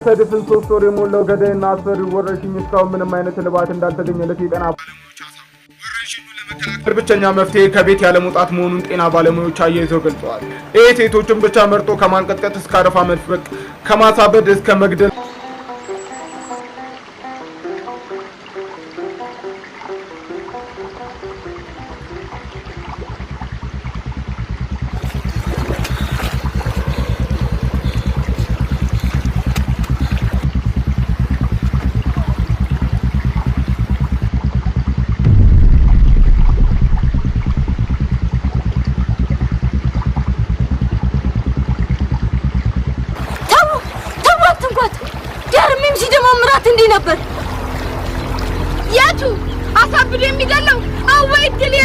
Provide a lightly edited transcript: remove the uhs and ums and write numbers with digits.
ከድፍን 3 ወር የሞላው ገዳይና አስፈሪው ወረርሽኝ እስካሁን ምንም አይነት እልባት እንዳልተገኘለት የጤና ባለሙያዎች ብቸኛ መፍትሄ ከቤት ያለመውጣት መሆኑን ጤና ባለሙያዎች አያይዘው ገልጸዋል። ይህ ሴቶችን ብቻ መርጦ ከማንቀጥቀጥ እስከ አረፋ መልፈቅ፣ ከማሳበድ እስከ መግደል ተው ተው፣ አትንኳት። ዳርሜም ሲደማምራት እንዲህ ነበር። የቱ አሳብዶ የሚገለው? አወይ ድሌ!